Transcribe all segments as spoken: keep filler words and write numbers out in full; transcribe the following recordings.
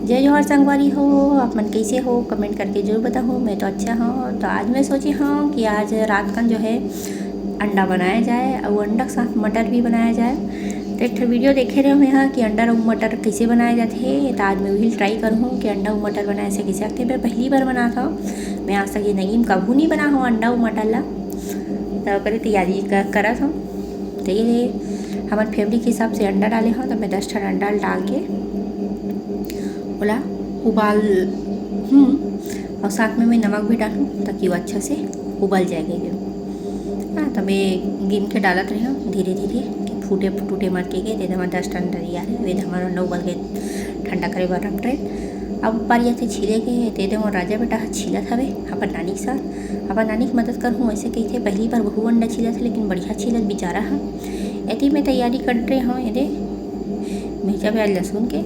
जय जोहार संगवारी हो, आप मन कइसे हो? Comment करके जरूर बताहू। मैं तो अच्छा हूँ। तो आज मैं सोचे हूँ कि आज रात कन जो है अंडा बनाया जाए और अंडा के साथ मटर भी बनाया जाए। तो एक ठो video देखे रहे हूँ यहाँ कि अंडा अउ मटर कइसे बनाए जाथे। तो आज मैं वही try करहूँ कि अंडा अउ मटर बनाए से कइसे लगथे। मैं पहली बार बनात हूँ, मैं आज तक जिंदगी में कभू नहीं बना हूँ अंडा अउ मटर ला। तो ओकरे तैयारी क-, करत हूँ। तो ये हमर family के हिसाब से अंडा डाले हूँ, तो मैं दस ठन अंडा डाल के ओला उबाल हूँ और साथ में मैं नमक भी डालूँ ताकि वो अच्छा से उबल जाए। हाँ, तो मैं गिन के डालत रहे हूँ धीरे धीरे कि फूटे टूटे मत के, के दे दे। दस ठन तैयार है, वे दे हमर अंडा उबल के ठंडा करे बर रख रहे। अब बारी आथे छीले के, दे दे मोर राजा बेटा ह छीलत हवे अपन नानी के साथ। अपन नानी के मदद करहूँ, ऐसे कहिथे। पहली बार वहू अंडा छीलत हे, लेकिन बढ़िया छीलत बेचारा ह। एती मैं तैयारी कर रहे हूँ, ये दे मिर्चा, प्याज, लहसुन के,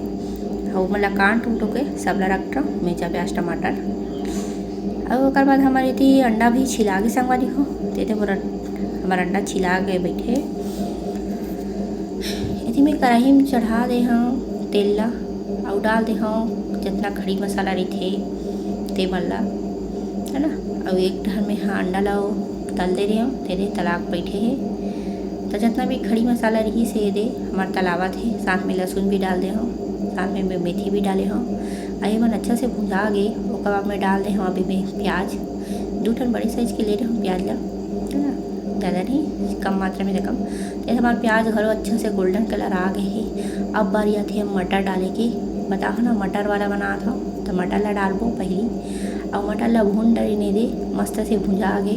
अउ ओमन ला काट उटो के सब ला रख रहा हूँ, मिर्चा, प्याज, टमाटर। अउ ओकर बाद हमर एती अंडा भी छिला गे संगवारी हो, ते दे मोर हमर अंडा छिला के बैठे। एती मैं कढ़ाई में चढ़ा दे हूँ तेल ला, अउ डाल दे हूँ जितना खड़ी मसाला रहिथे ते मन ला, है ना। अउ एक डहर में हाँ अंडा ला तल दे रहे हूँ, ते दे तलाक बैठे हे। तो जितना भी खड़ी मसाला रहिस हे, ये दे हमर तलावत हे। साथ में लहसुन भी डाल दे हूँ, साथ में मैं मेथी भी डाले हूँ। अउ ये मन अच्छा से भुंजा गे, ओकर बाद मैं डाल दे हूँ अभी मैं प्याज। दू ठन बड़े size के ले रहे हूँ प्याज ला, है ना, ज़्यादा नहीं, कम मात्रा में रकम। तो ये हमार प्याज घलो अच्छा से golden colour आ गए हे। अब बारी आथे मटर डाले के। बताओ ना, मटर वाला बनात हूँ तो मटर ला डालबो पहली, अउ मटर ला भून डरे ने दे, मस्त से भुंजा गे।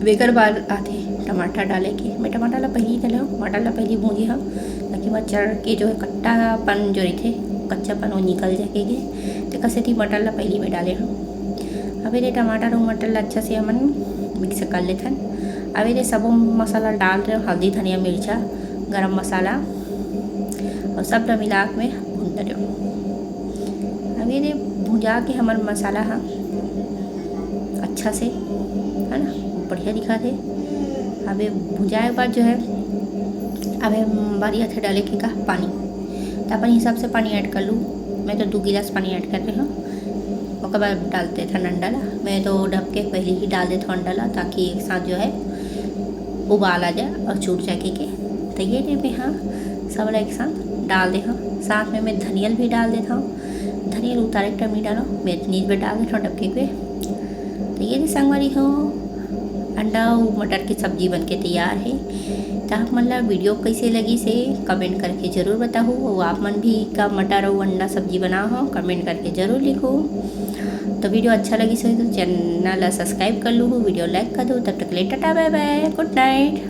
वेकर बाद आथे टमाटर डाले के। मैं टमाटर ला पहली डाले हूँ, मटर ला पहली भूंजे हूँ, ताकि मटर के जो है कट्टापन जो रहिथे, कच्चापन वो निकल जाए के। तो कसे थी मटर ला पहली में डाले हूँ। अब ये टमाटर अउ मटर ला अच्छा से हमन mix कर लेथन। अब ये सबो मसाला डाल रहे हूँ, हल्दी, धनिया, मिर्चा, गरम मसाला अउ सब ला मिला के मैं भून रहे हूँ। अब ये भुंजा के हमर मसाला ह अच्छा से, है ना, बढ़िया दिखत हे। अब ये भुंजाए के बाद जो है, अब ये बारी आथे डाले के का पानी, तो अपन हिसाब से पानी add कर लू। मैं तो दू गिलास पानी add कर रहे हूँ। ओकर बाद डाल देथन अंडा ला। मैं तो ढक के पहले ही डाल देथन अंडा ला, ताकि एक साथ जो है उबाल आ जाए अउ छूट जाए के, के। तो ये दे मैं हाँ सब ला एक साथ डाल दे हूँ। साथ में मैं धनियल भी डाल देता हूँ। धनियल उतारे के time नहीं डालो, मैं इतनी में डाल देता हूँ डबके के। तो ये दे संगवारी हो, अंडा अउ मटर के सब्जी बन के तैयार है। तो आप मन ला video कैसे लगिस हे comment करके जरूर बताहू। अउ आप मन भी का मटर अउ अंडा सब्जी बनाओ हो, comment करके जरूर लिखो। तो video अच्छा लगिस हो तो channel ला subscribe कर लू, video like कर दो। तब तक ले Tata bye bye, good night।